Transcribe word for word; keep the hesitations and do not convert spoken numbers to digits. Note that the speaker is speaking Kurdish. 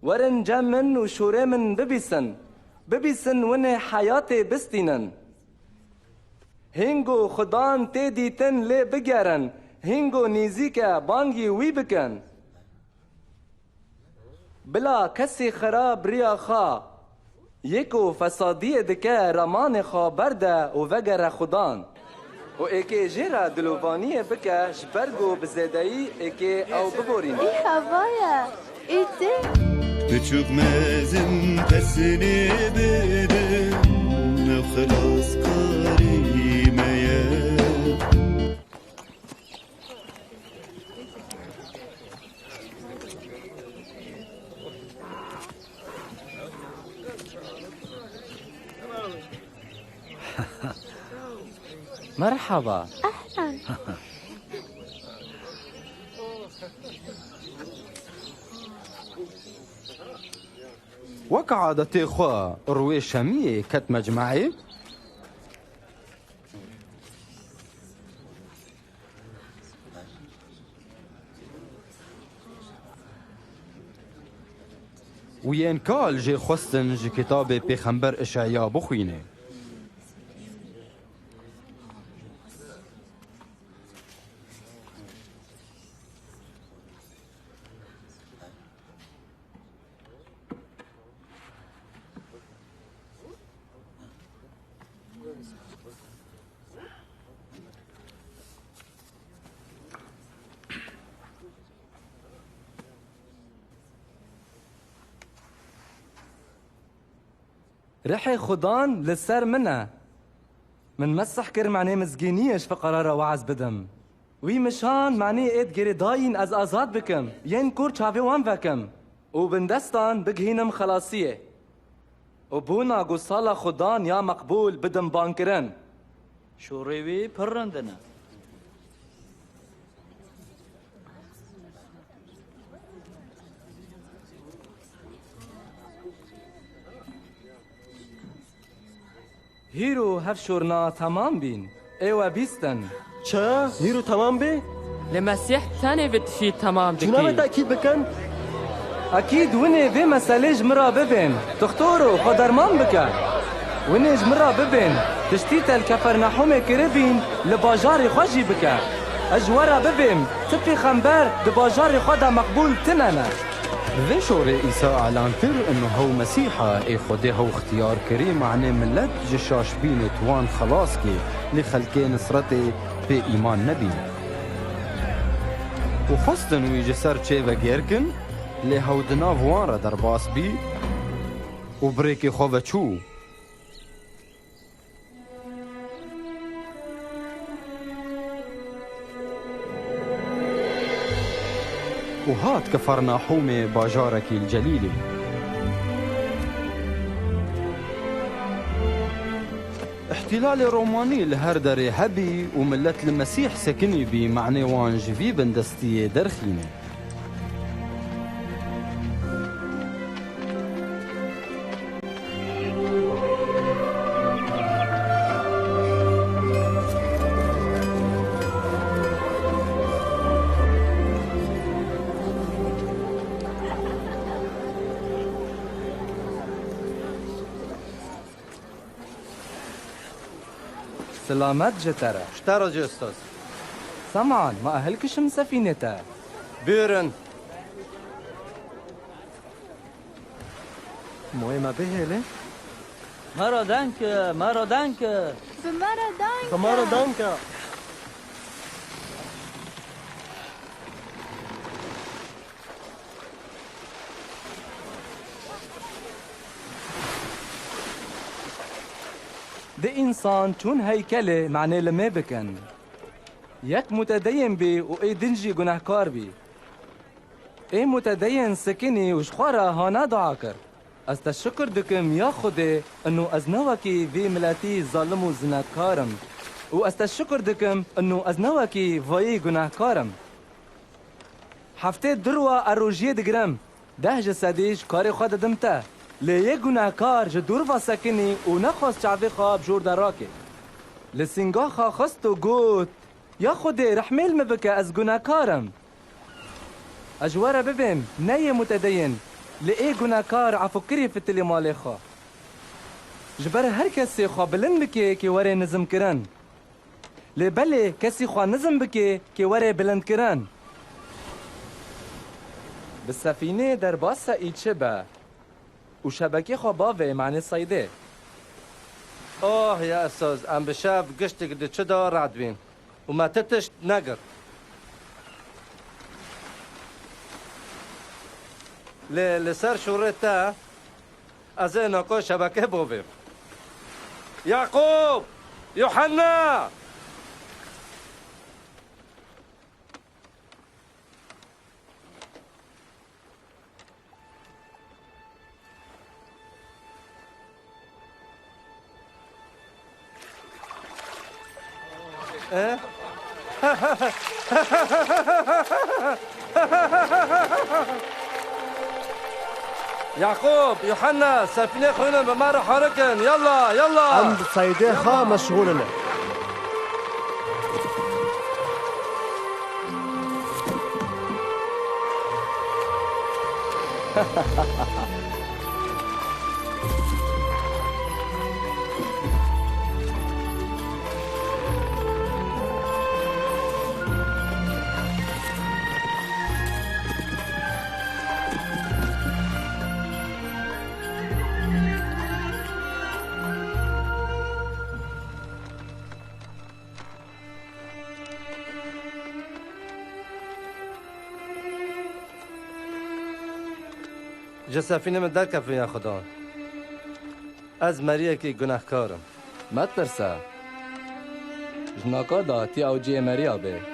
Werin cem min û şûrê min bibîsin. Bibîsin winê heyatê bistînin. Hîngo Xudan tê dîtin lê bigerin, hîngo nîzîk e bangî wî bikin. Bila kesî xirab riya xwe, yê ku fesadiyê dike ramanê xwe berde û vegere Xudan. Û êkê jê re dilovaniyê bike ji ber ku bi zêdeyî êkê ew biborîne. Î heva ye, î tê. Biçûk mezin pesnê bidin, ew xilaskarî me ye. Merhaba. Ehlen. Wek adetê xwe, rûyê şemiyê ket mecmeê. Û yên kal jê xwestin ji kitabê Pêxember Işeya bixwîne. Rihê Xudan li ser min e. Min mesih kir manê mizgîniyê ji fiqara re weaz bidim. Wî min şand manê êd girêdayîn ez azad bikim, yên kor çavê wan vekim. Û bindestan bigihînim xelasiyê. Û bona ku sala Xudan ya meqbûl bidim bankirin. Şûrê wî pir rind in e. Hîro hev şûrna temam bîn. Ê we bîstin. Çi? Hîro temam bî? Lê Mesîh tenê vê tiştî temam dikî. Çûna wê tekîd bikin? Ekîd winê vê meselê ji min re bibên. Doxtoro, xwe derman bike. Winê ji min re bibên. Tiştî te li Kefernahûmê kiribîn, li bajarê xwe jî bike. Ez ji we re bibêm, ti pêxember di bajarê xwe de meqbûl tine ne. Bi vê şorê Îsa elan kir, ino hew Mesîh e, ê Xwedê hew xtiyar kirî, manê milet ji şaşbînê wan xelas kê, lê xelkê Nisretê pê îman nebîn. Û xwestin wî ji ser çê vegêr kin, lê hew di nav wan re derbas bî û bi rêkê xwe ve çû. Û hat Kefernahûmê, bajarekî li Celîlê. Îhtîlalê Romanî li her derê hebî û milet li Mesîh sekinî bî, manê wan ji vî bindestiyê derxîne. Silamet ji te re. Ji te re jî, ustaz. Sem'an, ma ez hilkişim sefînê te. Bûrin. Moyê me bihêle. Mero danke, mero danke. Bi me re danke. Bi me re danke. Di însan çûn heykelê manê limê bikin. Yek mutedeyên bî û ê din jî gunehkar bî. Ê mutedeyên sikinî û ji xwe re hane dua kir. Ez te şikir dikim ya Xwedê, ino ez ne wekî vî miletî zalim û zinekar im. Û ez te şikir dikim, ino ez ne wekî vayî gunehkar im. Heftê dirwa ez rojiyê digirim, deh ji sedî ji karê xwe didim te. Lê yê gunehkar ji dûr ve sekinî û nexwest çavê xwe bi jor de rake. Li singa xwe xist û got, Ya Xwedê, rehmê li min bike, ez gunehkar im. Ez ji we re bibêm, ne yê mutedeyên. Lê ê gunekar efûkirî fitilî malê xwe. Ji ber her kesê xwe bilind bike kê were nizmkirin. Lê belê kesî xwe nizm bike kê were bilindkirin. Bi sefînê derbasa î çi be û şebekê xwe bavê manê seydê. Oh ya Esaz, em bi şev giştik di çi de radbîn û me ti tişt negirt. Lê li ser şûrê te ez ê nako şebekê bovêm. Yaqûb! Yuhanna! E? Yaqûb, Yuhanna, sefînê xwînin bi me re horikin. Yalla, yalla. Em bi seydê xwe meşxûl in. Ji sefînê min derkefin ya Xudan. Ez meriyekî gunehkar im. Metirse. Ji naka de tî ew cihê meriya bê.